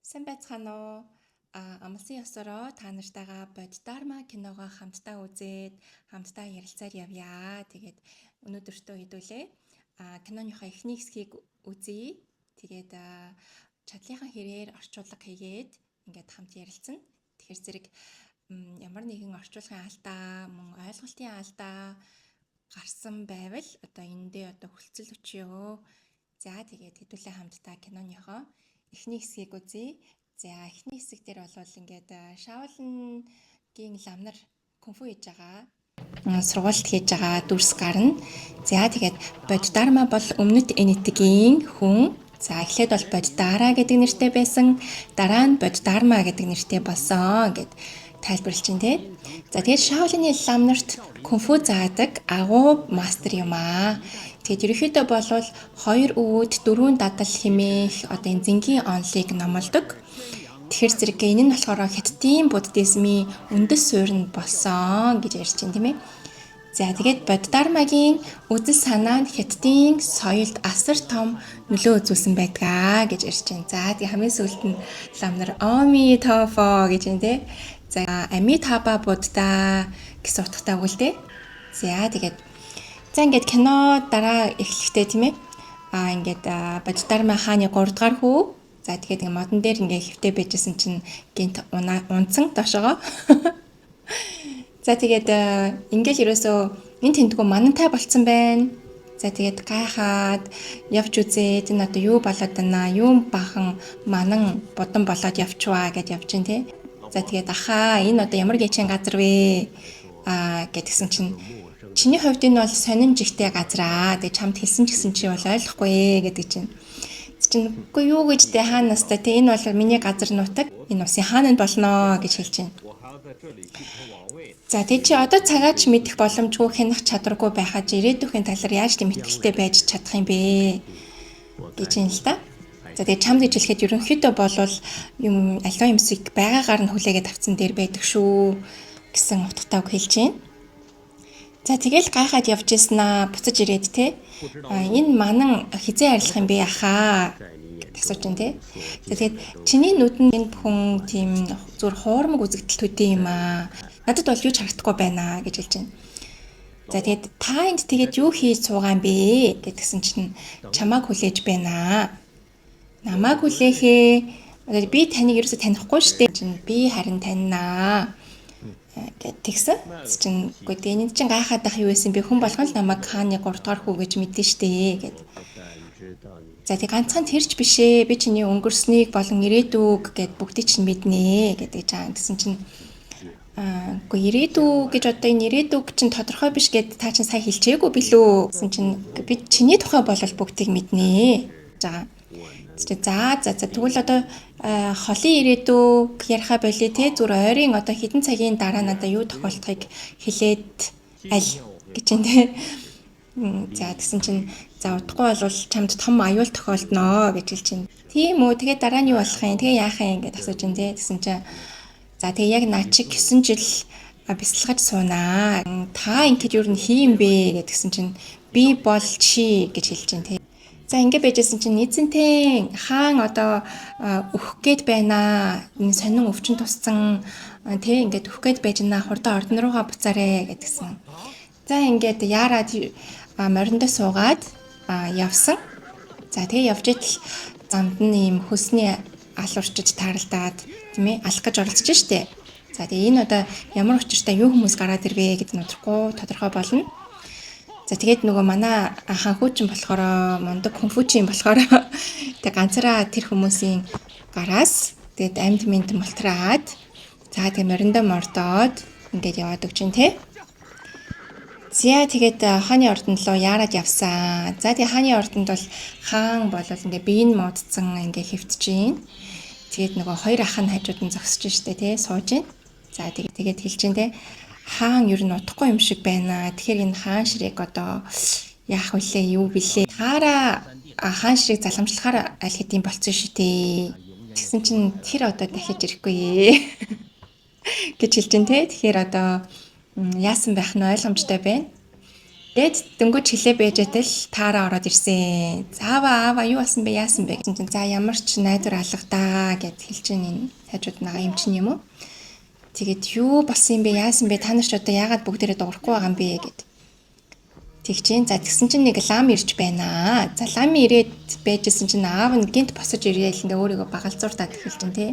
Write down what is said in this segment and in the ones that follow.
Сайн байцгаана уу? Амласан ёсороо та нартайгаа Бодидарма киногоо хамтдаа үзээд хамтдаа ярилцаар явъя. Тэгээд өнөөдөртөө хэдүүлээ. Киноныхоо эхний хэсгийг үзье. Тэгээд чадлынхаа хэрээр орчуулга хийгээд ингээд хамт ярилцсан. Тэгэхээр зэрэг ямар нэгэн орчуулгын алдаа, мөн ойлголтын алдаа гарсан байвал одоо энэндээ одоо хүлцэл өчье. За, тэгээд хэдүүлээ хамтдаа киноныхоо эхний хэсгийг үзье. За, эхний хэсэг дээр бол ингээд Шаолингийн лам нар кунфу хийж байгаа. Сургуульд хийж байгаа дүрс гарна. За, тэгээд Бодидарма бол өмнөд Энэтхэгийн хүн. За, эхлээд бол Бодидара гэдэг нэртэй байсан. Дараа нь Бодидарма гэдэг нэртэй болсон гэд тайлбарлаж байна те. За, тэгээд Шаолины лам нарт кунфу заадаг агуу мастер юм аа. Тэгээд ерөнхийдөө болвол хоёр өвөд дөрвөн дадал хэмээх одоо энэ зэнгийн онолыг номлодог. Тэгэхээр зэрэг энэ нь болохоор хятадын буддизмын үндэс суурь нь болсон гэж ярьж байна, тийм ээ. За, тэгээд Бодидармагийн үзэл санаа нь хятадын соёлд асар том нөлөө үзүүлсэн байдгаа гэж ярьж байна. За, тэгээд хамгийн сүүлд нь лам нар Оми Тофо гэж байна те. За, Амитаба Будда гэсэн утгатай үг л дээ. За, тэгээд за ингээд кино дараа эхлэхдээ, тийм ээ. Ингээд Бодидарма хааны 3 дугаар хүү. За, тэгээд ингээ модон дээр ингээ хэвтээ байжсэн чинь гэнэт унасан доошогоо. За, тэгээд ингээл ерөөсөө энэ тэмдгүү манантай болцсон байна. За, тэгээд гайхаад явж үзээд энэ одоо юу болоод байна, юу бахан манан будан болоод явчваа гэд явж гин тэ. За, тэгээд ахаа, энэ одоо ямар гэчэн газар вэ? Гэдгсэн чинь чиний хувьд энэ бол сонин жигтэй газраа. Тэгээд чамд хэлсэн ч гэсэн чи бол ойлгохгүй гэдэг чинь. Чинь үгүй юу гэж тэ хаанаас та тэ, энэ бол миний газар нутаг, энэ усын хаан нь болно гэж хэлж байна. За, тэг чи одоо цагаач мэдэх боломжгүй, хянах чадваргүй байхад ирээдүйн талаар яаж тийм итгэлтэй байж чадах юм бэ гэж юм л та. За, тэгээ чамд гэж хэлэхэд ерөнхийдөө болвол юм аливаа юмсыг байгаагаар нь хүлээгээд авцсан дээр байдаг шүү гэсэн утгатай үг хэлж байна. За, тэгэл гайхаад явж ирсэн аа, буцаж ирээд те. Энэ манан хизээ арилах юм бэ ахаа асууж байна те. За, тэгээд чиний нүдэнд энэ бүхэн тийм зүр хуурмаг үзэгдэл төдий юм аа. Надад бол юу ч харагдахгүй байна гэж хэлж байна. За, тэгээд та энд тэгээд юу хийж суугаа юм бэ гэдгсэн чинь чамааг хүлээж байна. Намайг хүлээхээ. Би таныг ерөөсө танихгүй шүү дээ. Чинь би харин таньнаа гэд тэгсэн. Чинь үгүй дээ, энэ чинь гайхаад ах юу байсан бэ? Хүн болгон л намайг хааны 3 дугаар хүү гэж мэдэн штэ гэд. За, тэг ганцхан тэрч биш ээ. Би чиний өнгөрснийг болон ирээдүг гэд бүгдийг чинь мэднэ гэдэг жаа. Тэгсэн чинь үгүй, ирээдүг гэж одоо энэ ирээдүг чинь тодорхой биш гэд та чинь сая хэлчээгүй билүү? Гэсэн чинь би чиний тухай болол бүгдийг мэднэ. За. За за за тэгвэл одоо холын ирээдүг яриха болий те, зүр ойрын одоо хэдэн цагийн дараа надаа юу тохиолдохыг хэлээд аль гэж юм те. За, тэгсэн чинь за удахгүй бол чамд том аюул тохиолдноо гэж хэлж байна. Тийм үү, тэгээ дараа нь юу болох юм, тэгээ яах юм гэдээ асууж байна те. Тэгсэн чинь за тэгээ яг наа чиг 9 жил бясалгаж суунаа. Та ингэж юу н хийм бэ гэдгсэн чинь би бол чи гэж хэлж байна те. За, ингэ байжсэн чинь эзэнтэй хаан одоо өөх гээд байна. Энэ сонин өвчин тусцсан тэ, ингээд өөх гээд байж байна. Хурдан ордон руугаа буцаарэ гэдгсэн. За, ингээд яарад мориндоо суугаад явсан. За, тэгээ явж идэл замд нь ийм хөлсний ал урчиж тааралдаад, тийм ээ, алах гэж оролцож штэ. За, тэгээ энэ одоо ямар учиртай юу хүмүүс гараад ирвэ гэдэг нь удахгүй тодорхой болно. За, тэгээд нөгөө манай ханхүүчин болохоор мундаг кунфучин болохоор тэг ганцаараа тэр хүмүүсийн гараас тэгээд амьд мэд мултраад, за тэг мориндоо мордоод ингээд яваад өгч юм те. За, тэгээд хааны ордонд руу яарад явсан. За, тэгээд хааны ордонд бол хаан болол ингээ биеийн модцсон ингээ хэвтэж гин. Тэгээд нөгөө хоёр ах нь хажууд нь зогсож штэ те, сууж гин. За, тэгээд тэгээд хэлж гин те. Хаан ер нь удахгүй юм шиг байна. Тэгэхээр энэ хаан ширээг одоо яах вүлээ, юу билээ. Таараа хаан ширээг залгамжлахаар аль хэдийн болцсон шүү дээ. Тэгсэн чинь тэр одоо дахиж ирэхгүй гэж хэлж гин те. Тэгэхээр одоо яасан байх нь ойлгомжтой байна. Тэгэд дөнгөж хилээ байж тал таараа ороод ирсэн. За аава аава юу болсон бэ, яасан бэ гэсэн чинь за ямар ч найдвар алгадаа гэд хэлж чинь энэ хажууд нагаа юм чинь юм уу? Тэгээд юу болсон юм бэ, яасан бэ? Та нар ч одоо яагаад бүгдээрээ дуурахгүй байгаа юм бэ гэд. Тэг чинь за тэгсэн чинь нэг лам ирж байна. За лам ирээд байжсэн чинь аав нь гинт босож ирээл ингээ өөрийгөө багалзууртаад эхэлж чинь тий.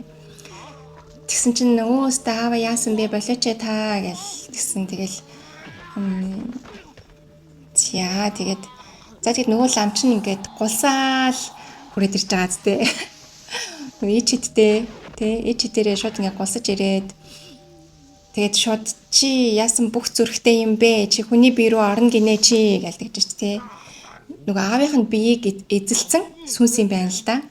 Тэгсэн чинь өөстөө аава яасан бэ, болооч ээ та гэл тэгсэн. Тэгэл за тэгээд за тэгээд нөгөө лам чинь ингээд гулсаал хүрээд ирж байгаа зү тий. Нөгөө ичидтэй тий ичидэрээ шууд ингээ гулсаж ирээд тэгээд шууд чи яасан бүх зүрхтэй юм бэ? Чи хүний бие рүү орно гинэ чи гэж тэгж чи тий. Нөгөө аавынх нь биеийг эзэлсэн сүнс юм байна л да.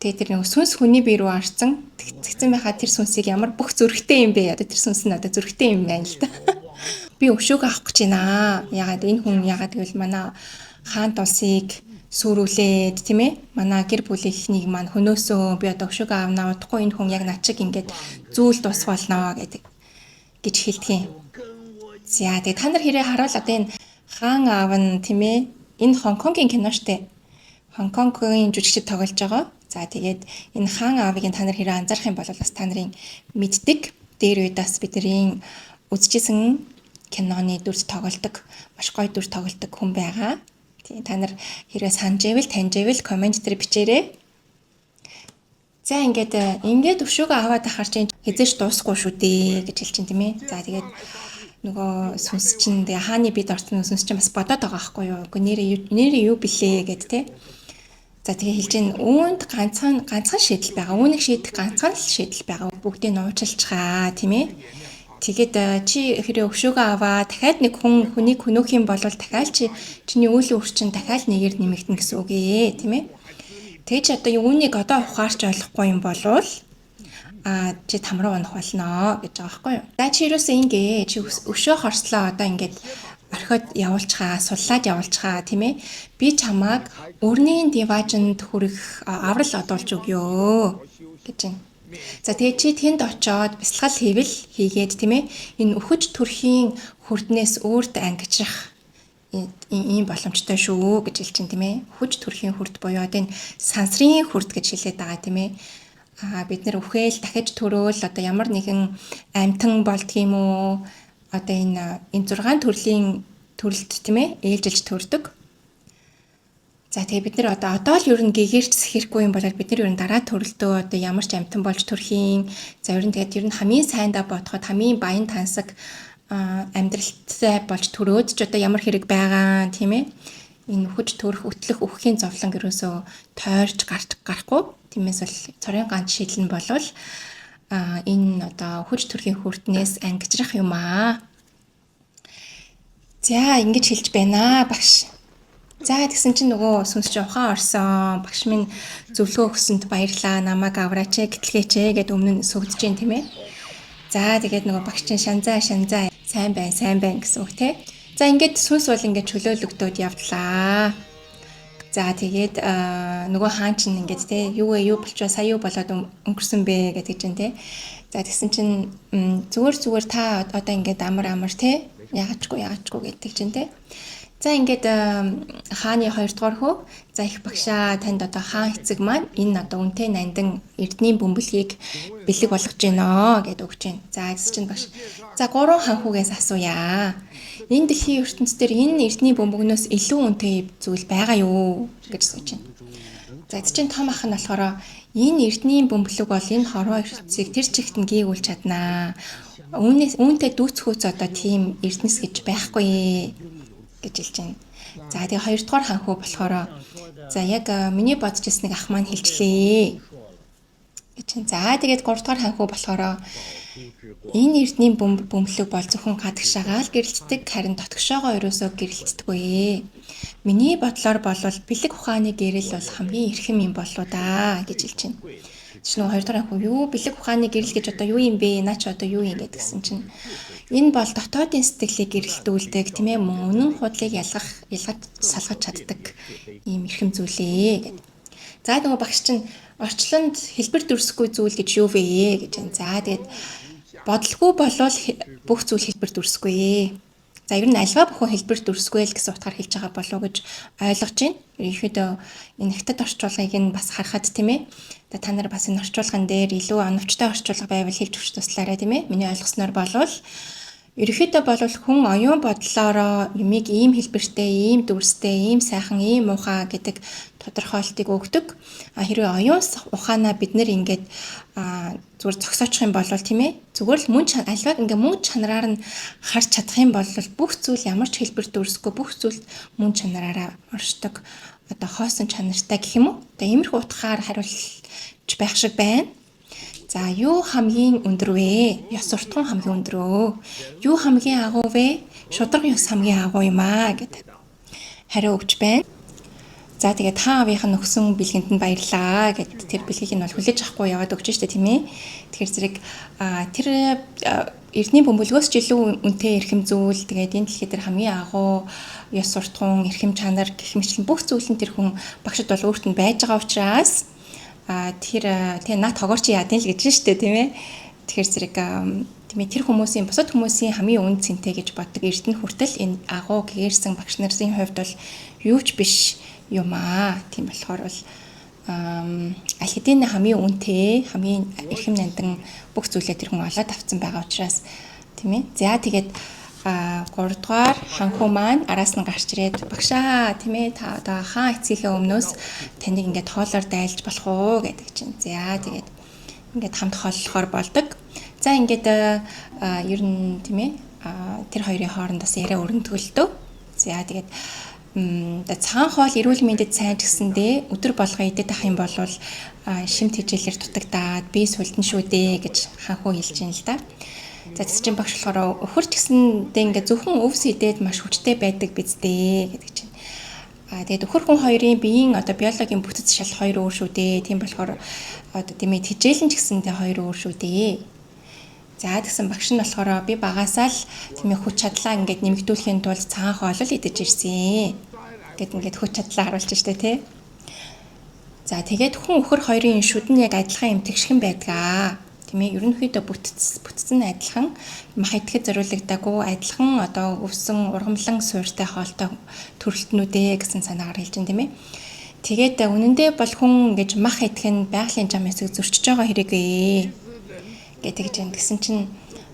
Тэгээд тэр нөгөө сүнс хүний бие рүү орсон. Тэгсэн байхаа тэр сүнсийг ямар бүх зүрхтэй юм бэ? Одоо тэр сүнс нь одоо зүрхтэй юм байна л да. Би өшөөг авах гэж байна. Ягаад энэ хүн ягаад гэвэл манай хаант улсыг сүрүүлээд тийм ээ манай гэр бүлийнхнийг маань хөнөөсөө би одоо өшөөгөө авнаа, удахгүй энэ хүн яг над чиг ингээд зүйл тус болно гэдэг гэж хэлдэг юм. За тэгээ та нар хэрэг харуул одоо энэ хаан аав нь тийм ээ энэ Хонконгийн кино штэ. Хонконгийн жүжигчид тоглож байгаа. За тэгээд энэ хаан аавыг та нар хэрэг анзаарах юм бол бас та нарын мэддэг. Дээр үед бас бидний үзчихсэн киноны дүрт тоглодог, маш гоё дүр тоглодог хүн байгаа. Тийм та нар хэрвээ санаж ивэл таньж ивэл комент дээр бичээрэй. За ингээд өшөөгөө аваад ахаар чинь хизээч дуусахгүй шүү дээ гэж хэлж чинь тийм ээ. За тэгээд нөгөө сүнс чинь тэгээ хааны бид орсон сүнс чинь бас бодоод байгаа байхгүй юу. Үгүй нэрээ юу блэ гэд те. За тэгээ хэлж чинь үүнд ганцхан шийдэл байгаа. Үүнийг шийдэх ганцхан л шийдэл байгаа. Бүгдийг нь уучлалцгаа тийм ээ. Тэгээд чи хэрэг өшөөгөө аваа дахиад нэг хүн хүнийг хөнөөх юм бол дахиад чи чиний үеийн хүч чинь дахиад нэгээр нэмэгдэнэ гэсэн үг ээ тийм ээ. Тэгэж одоо үүнийг одоо ухаарч ойлгохгүй юм болвол чи там руу унах болно гэж байгаа байхгүй юу. За чи юусоо ингээ чи өшөө хорслоо одоо ингээд орхиод явуулчихаа, суллаад явуулчихаа тийм ээ. Би чамааг өрний диважинд хүрэх аврал одуулж өгөө гэж байна. За тэгээ чи тэнд очоод бясалгал хийвэл хийгээд тийм ээ энэ өхөж төрхийн хүрднээс өөрт ангижрах ийм боломжтой шүү гэж хэлж чинь тийм ээ. Өхөж төрхийн хүрд буюу одоо энэ сансрын хүрд гэж хэлээд байгаа тийм ээ. Бид нэр үхэл дахиж төрөөл одоо ямар нэгэн амьтан болдго юм уу? Одоо энэ 6 төрлийн төрөлд тийм ээ ээлжилж төрдөг. За тэгээ бид нэр одоо л ер нь гэгэрч сэхэрэхгүй юм болоод бид нар ер нь дараа төрөлдөө одоо ямар ч амьтан болж төрхийн. За ер нь тэгээд ер нь хамгийн сайндаа бодоход хамгийн баян тансаг амьдралтай болж төрөөд ч одоо ямар хэрэг байгаа тийм ээ. Энэ үхэж төрөх, өтлөх, үхэхийн зовлон ерөөсөө тойрч гарахгүй. Тиймээс бол цорын ганц шийдэл нь болвол энэ одоо үхэж төрхийн хүртнээс ангижрах юм аа. За ингэж хэлж байна багш. За тэгсэн чинь нөгөө сүнс чинь ухаан орсон. Багш минь зөвлөгөө өгсөнд баярлаа. Намайг авраач ээ, гэтлгээч ээ гэд өмнө нь сүгдэж гин тийм ээ. За тэгээд нөгөө багш чинь шанзаа шанзаа сайн байна, сайн байна гэсэн үг те. За ингээд сүнс бол ингээд чөлөөлөгдөөд явдлаа. За тэгээд нөгөө хаан чинь ингээд те юу вэ юу болчоо сая юу болоод өнгөрсөн бэ гэдэг чинь те. За тэгсэн чинь зүгээр та одоо ингээд амар те яагаачгүй гэдэг чинь те. За ингээд хааны 2 дугаар хүү за их багшаа танд одоо хаан эцэг маань энэ одоо үнэтэй нандин эрдний бөмбөлгийг бэлэг болгож гинөө гэд өгч байна. За гэсэн чинь багш за 3 хан хүүгээс асууя. Энэ дэлхийн ертөнцийн энэ эрдний бөмбөгнөөс илүү үнэтэй зүйл байгаа юу гэж асууж байна. За эцэг чинь том ах нь болохоор энэ эрдний бөмбөлөг бол энэ хорвоо ертөнцийг тэр чигт нь гийгүүлж чаднаа. Үүнтэй дүүцхүүц одоо тийм эрдэнэс гэж байхгүй гэж хэлж байна. За тэгээ 2 дугаар хан хүү болохоор за яг миний бодож ирснийг ах маань хэлжлээ гэж байна. За тэгээд 3 дугаар хан хүү болохоор энэ эрдний бөмбөлөг бол зөвхөн гадагшаагаа л гэрэлтдэг, харин дотгошоогоо ерөөсөө гэрэлтдэггүй. Миний бодлоор болвол бэлэг ухааны гэрэл бол хамгийн эрхэм юм болоо да гэж хэлж байна. Чи нөгөө 2 дугаар хан хүү юу бэлэг ухааны гэрэл гэж одоо юу юм бэ? Наа чи одоо юу юм гэдгсэн чинь энэ бол дотоодын сэтгэлийг гэрэлтүүлдэг тийм ээ мөн үнэн худлыг ялгаж салгаж чаддаг ийм эрхэм зүйлээ гэд. За нөгөө багш чинь орчлонд хэлбэр дүрсгүй зүйл гэж юу вэ гэж байна. За тэгээд бодлого болвол бүх зүйл хэлбэр дүрсгүй. За ер нь альва бүхэн хэлбэр дүрсгүй л гэсэн утгаар хэлж байгаа болов уу гэж ойлгож байна. Ерөнхийдөө энэ хятад орчуулгыг нь бас харахад тийм ээ. Та нар бас энэ орчуулган дээр илүү оновчтой орчуулга байвал хэлж өгч туслаарай тийм ээ. Миний ойлгосноор болвол ерөнхийдөө болвол хүн оюун бодлоороо юмыг ийм хэлбэртэй, ийм дүрстэй, ийм сайхан, ийм муухай гэдэг тодорхойлтыг өгдөг. А хэрвээ оюун ухаанаа бид нэр ингээд зүгээр зогсоочих юм бол тийм ээ, зүгээр л мөн альваг ингээ мөн чанараар нь харж чадах юм бол бүх зүйл ямар ч хэлбэр дүрсгүй бүх зүйлд мөн чанараараа оршдог. Одоо хоосон чанартай гэх юм уу? Одоо иймэрхүү утгаар хариулж байх шиг байна. За юу хамгийн өндөр вэ? Ёс суртахуун хамгийн өндөр өө. Юу хамгийн агуу вэ? Шударга ёс хамгийн агуу юм аа гэдэг хариу өгч байна. За тэгээд та аавынх нь өгсөн бэлгэнд нь баярлаа гэд тэр бэлгийг нь бол хүлээж авахгүй яваад өгч штэ тийм ээ. Тэгэхээр зэрэг тэр эрдний бөмбөлгөөс ч илүү үнэтэй эрхэм зүйл, тэгээд энэ дэлхий дээр хамгийн агуу ёс суртахуун, эрхэм чанар гэх мэтлэн бүх зүйл нь тэр хүн багшд бол өөрт нь байж байгаа учраас тэр тэгээ наад хогоор чи яадын л гэж штэ тийм ээ. Тэгэхээр зэрэг тийм ээ, тэр хүмүүсийн бусад хүмүүсийн хамгийн үн цэнтэй гэж боддог эрдэнэ хүртэл энэ агуу гэрсэн багш нарын хувьд бол юу ч биш юм аа. Тийм болохоор бол аль хэдийн хамгийн үнэтэй, хамгийн эрхэм нандин бүх зүйлээ тэр хүн олоод авцсан байгаа учраас тийм ээ. За тэгээд 3 дугаар ханхүү маань араас нь гарч ирээд багшаа тийм ээ, та одоо хаан эцгийнхээ өмнөөс таныг ингээд хоолоор дайлж болох уу гэдэг чинь. За тэгээд ингээд хамт хооллохоор болдог. За ингээд ер нь тийм ээ, тэр хоёрын хооронд бас яриа өрнөдгөлдөө. За тэгээд цагаан хоол эрүүл мэндэд сайн ч гэсэндээ өдөр болгон идэх ах юм бол шим тэжээлэр дутагдаад бие сулдана шүү дээ гэж ханхүү хэлж байна л да. За тэс чинь багш болохоор өхөр ч гэсэндээ ингээд зөвхөн өвс идээд маш хүчтэй байдаг биз дээ гэдэг чинь. Тэгээд өхөр хүн хоёрын биеийн одоо биологийн бүтэц шал хоёр өөр шүү дээ. Тийм болохоор одоо тийм ээ, тэжээл нь ч гэсэндээ хоёр өөр шүү дээ. За тэгсэн багш нь болохоор би багасаа л тийм ээ хүч чадлаа ингээд нэмэгдүүлэхийн тулд цагаан хоол л идэж ирсэн гэд ингээд хүч чадлаа харуулж штэ тий. За тэгээд хүн өхөр хоёрын шүд нь яг адилхан юм тэгшхэн байдгаа. Тийм ээ, ерөнхийдөө бүтц нь адилхан, мах идэхэд зориулагдаагүй адилхан одоо өвсөн ургамлан суурьтай хоолтой төрөлтнүүдээ гэсэн санаагаар хэлж байна тийм ээ. Тэгээд үнэндээ бол хүн ингэж мах идэх нь байгалийн зам хэсэг зөрчиж байгаа хэрэг ээ гэдэг чинь. Тэгсэн чинь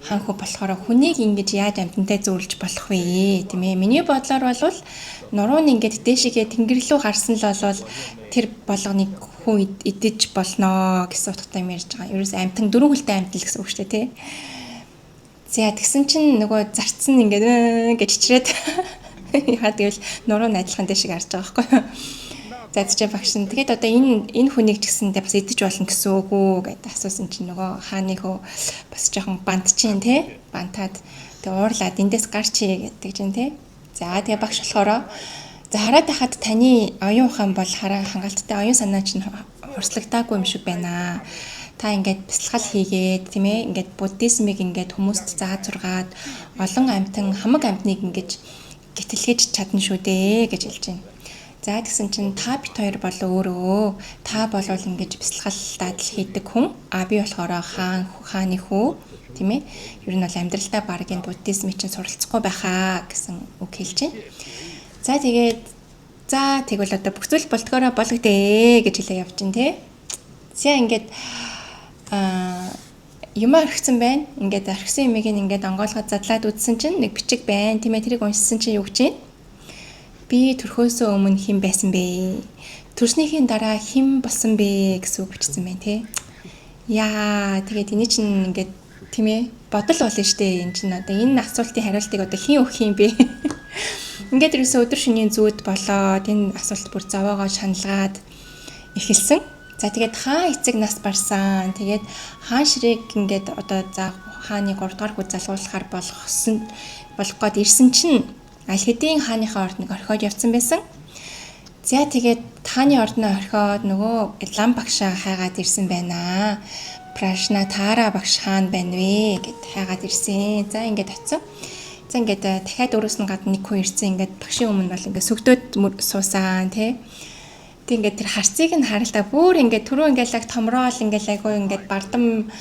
ханхүү болохоор хүнийг ингэж яаж амьтантай зөөрлж болох вэ тийм ээ. Миний бодлоор бол нуруу нь ингээд дээшигээ тэнгэр рүү гарсан л болвол тэр болгоныг хүн идэж болно гэсэн утгатай юм ярьж байгаа. Ерөөс амьтан дөрвөн хөлтэй амьтан л гэсэн үг шүү дээ тий. За тэгсэн чинь нөгөө зарцсан ингээд гэж чичрээд яа гэвэл нуруу нь адилхан дээшиг харж байгаа байхгүй юу. За тийч багш нь тэгээд одоо энэ хүнийг ч гэсэндээ бас идэж болно гэсэн үг үү гэдээ асуусан чинь нөгөө хааны хөө бас жоохон бантчин тий. Бантаад тэг уурлаад эндээс гарч ий гэдэг чинь тий. За тэгээ багш болохоор за хараад байхад таны оюун ухаан бол хараа хангалттай оюун санаа чинь хурцлагдаагүй юм шиг байна. Та ингээд бясалгал хийгээд тийм ээ, ингээд буддизмыг ингээд хүмүүст зааж сургаад олон амьтан хамаг амьтныг ингээд гэтэлгэж чадна шүү дээ гэж хэлж байна. За тэгсэн чинь та бит хоёр бол өөрөө та болвол ингэж бясалгал дадал хийдэг хүн, а би болохоор хааны хүү тийм ээ. Ер нь бол амьдралдаа баг энэ буддизмыг чинь суралцахгүй байхаа гэсэн үг хэлж байна. За тэгээд за тэгвэл одоо бүх зүйл болдгоороо болгодээ гэж хэлээ явж байна тий. За ингээд юм орхисон байна. Ингээд орхисон юмыг ингээд онгойлгоод задлаад үзсэн чинь нэг бичиг байна. Тийм ээ, тэрийг уншсан чинь юу гэж байна? Би төрхөөсөө өмнө хэн байсан бэ? Төрснийхээ дараа хэн болсон бэ гэсэн үг бичсэн байна тий. Яа, тэгээд эний чинь ингээд тийм ээ, бодол болно штэ. Энэ чинь одоо энэ асуултын хариултыг одоо хэн өгөх юм бэ? Ингээд ерөөсөө өдөр шөнийн зүүд болоод энэ асуулт бүр зовоогоо шаналгаад эхэлсэн. За тэгээд хаан эцэг нас барсан. Тэгээд хаан ширээг ингээд одоо за хааны 3 дугаар хүү залгуулахаар болгох гээд ирсэн чинь аль хэдийн хааныхаа ордныг орхиод явцсан байсан. За тэгээд хааны ордноо орхиод нөгөө лам багшаа хайгаад ирсэн байна. Прашна Тара багш хаан байна вэ гэд хайгаад ирсэн. За ингээд очсон. За ингээд дахиад өөрөөс нь гадна нэг хүн ирсэн. Ингээд багшийн өмнө бол ингээд сүгдөөд суусан тий. Тэг ингээд тэр харцыг нь харалтаа бүр ингээд түрүү ингээд лаг томроол ингээд айгүй ингээд бардам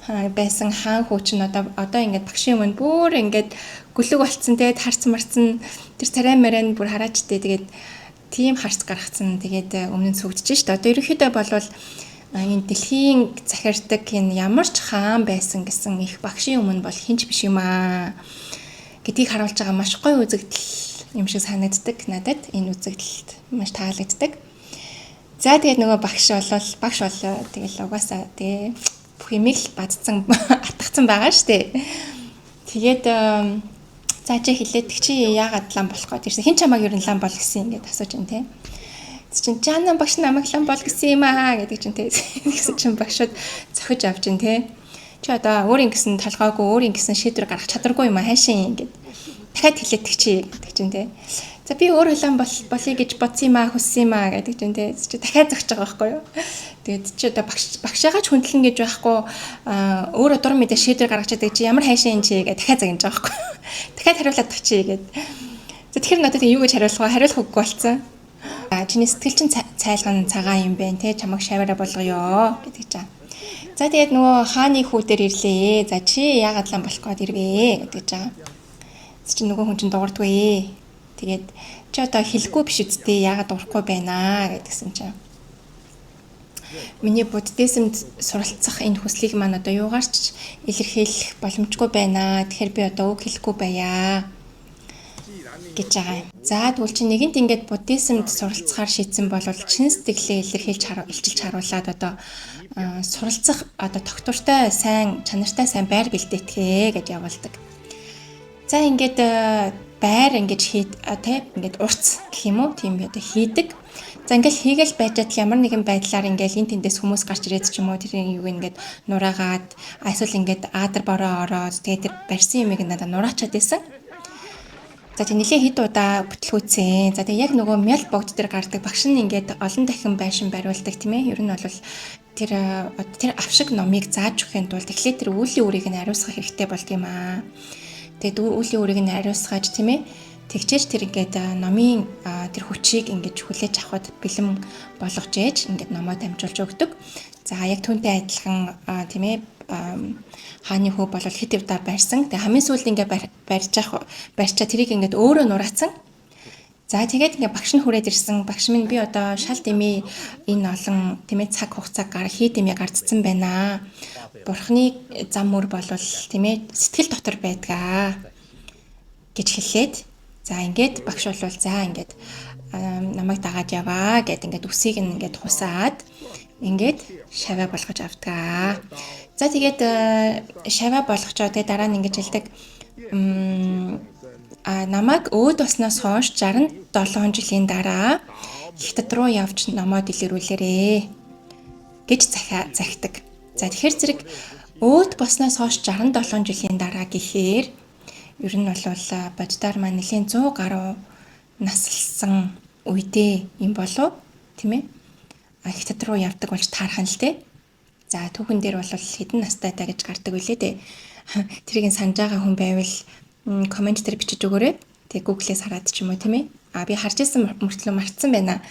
Байсан хаан хүү чинь одоо ингээд багшийн өмнө бүр ингээд гүлэг болцсон те, тарц марцсан, тэр царай марай бүр хараач те, тэгээд тийм харц гаргацсан. Тэгээд өмнө нь сүгдэж шít. Одоо ерөнхийдөө болвол энэ дэлхийн захирдаг энэ ямар ч хаан байсан гэсэн их багшийн өмнө бол хинч биш юм аа гэдгийг харуулж байгаа маш гоё үзэгдэл юм шиг санагддаг надад. Энэ үзэгдэлт маш таалагддаг. За тэгээд нөгөө багш бол тэгэл угаасаа тэгээ бүх юмыг л бадцсан атгацсан байгаа шүү дээ. Тэгээд за чи хэлээд чи яагаад лам болох гээд ирсэн? Хэн чамайг ер нь лам бол гэсэн ингээд асууж байна те. Чинь Жана багш намайг лам бол гэсэн юм аа гэдэг чинь те. Тэгсэн чинь багшууд цохиж авч байна те. Чи одоо өөрийн гэсэн толгойгүй, өөрийн гэсэн шийдвэр гаргах чадваргүй юм аа хайшин ингээд. Дахиад хэлээд чи гэдэг чинь те. За би өөр лам болъё гэж бодсон юм аа, хүссэн юм аа гэдэг чинь те. Чи дахиад зогсож байгаа байхгүй юу? Тэгээд чи одоо багшаагаа ч хүндлэн гэж байхгүй, өөрөө дур мэдээ шийдвэр гаргаж чаддаг чи ямар хайшин чи гэж дахиад загнаж байгаа байхгүй юу? Дахиад хариулаад чи гээд. За тэгэхээр надад юу гэж хариулах вэ? Хариулах үггүй болсон. Чиний сэтгэл чинь цайлган цагаан юм байна те, чамайг шаваараа болгоё гэдэг чинь. За тэгээд нөгөө хааны хүү дээр ирлээ. За чи яагаад лам болох гээд ирвэ гэдэг чинь. Чи нөгөө хүн чинь дуурдгүй. Тэгээд чи одоо хэлэхгүй биш үсттэй, яагаад дуурахгүй байна гэдгсэн чинь. Миний буддизмд суралцах энэ хүслийг маань одоо юугаар ч илэрхийлэх боломжгүй байна. Тэгэхээр би одоо үг хэлэхгүй байя гэж байгаа юм. За тэгвэл чи нэгэнт ингээд буддизмд суралцахаар шийдсэн бол чин сэтгэлээ илэрхийлж илчилж харуулад одоо суралцах одоо тогтвортой сайн чанартай сайн байр бэлдээтгэе гэж явуулдаг. За ингээд байр ингэж хийд тэ ингээд урц гэх юм уу тийм одоо хийдэг. За ингээл хийгээл байжгаад ямар нэгэн байдлаар ингээл энэ тэндээс хүмүүс гарч ирээд ч юм уу тэр юуг ингээд нураагаад эсвэл ингээд аадар бороо ороод тэгээд тэр барьсан юмыг надад нураачаад байсан. За тэг нэлээ хэд удаа бүтлгүүцэн. За тэг яг нөгөө мял богд дээр гардаг багш нь ингээд олон дахин байшин бариулдаг тийм ээ. Ер нь бол тэр авшиг номыг зааж өгөхийн тулд эхлээд тэр үүлийн үрийг нь ариусгах хэрэгтэй болд юм аа. Тэгээд үүлийн үрийг нь ариусгаж тийм ээ. Тэгчээж тэр ингээд номын тэр хүчийг ингээд хүлээж авахд бэлэн болгож ээж ингээд номоо дамжуулж өгдөг. За яг түүнтэй адилхан тийм ээ хааны хүү бол хэд удаа барьсан. Тэгээ хамгийн сүүлд ингээд барьчаа тэрийг ингээд өөрөө нураацсан. За тэгээд ингээд багш нь хүрээд ирсэн. Багш минь би одоо шал дэмий энэ олон тийм ээ цаг хугацаа хий дэмий гардцсан байна. Бурхны зам мөр болвол тийм ээ сэтгэл дотор байдгаа гэж хэлээд за ингээд багш бол за ингээд намайг дагаад яваа гэд ингээд үсийг нь ингээд хусаад ингээд шаваа болгож авдгаа. За тэгээд шаваа болгочоо тэгээд дараа нь ингэж хэлдэг. Намайг өөд болсноос хойш 67 жилийн дараа Хятад руу явж номоо дэлгэрүүлээрээ гэж захидаг. За тэгэхээр зэрэг өөд болсноос хойш 67 жилийн дараа гэхээр ер нь бол Бодидар маань нэлийн 100 гаруй наслсан үедээ юм болов тийм ээ. Хятад руу явдаг болж таарах нь л дээ. За түүхэн дээр бол хэдэн настай та гэж гардаг үлээ дээ. Тэрийг санаж байгаа хүн байвал коммент дээр бичиж өгөөрэй. Тэгээ Google-ээс хараад ч юм уу тийм ээ. А би харж исэн мөртлөө мартсан байна.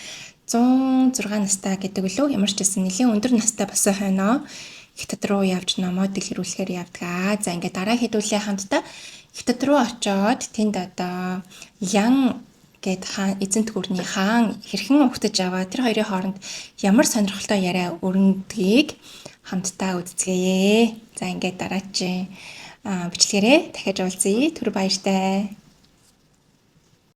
106 настай гэдэг үлээ. Ямар ч байсан нэлийн өндөр настай болсон хойноо Хятад руу явж номоо дэлгэрүүлэхээр явдаг. За ингээд дараа хэдүүлээ хамтдаа Хятад руу очоод тэнд одоо Ян гээд хаан эзэнт гүрний хаан хэрхэн угтаж аваа тэр хоёрын хооронд ямар сонирхолтой яриа өрнөдгийг хамтдаа үзцгээе. За ингээд дараачийн бичлэгээрээ дахиж уулзъя. Түр баяртай.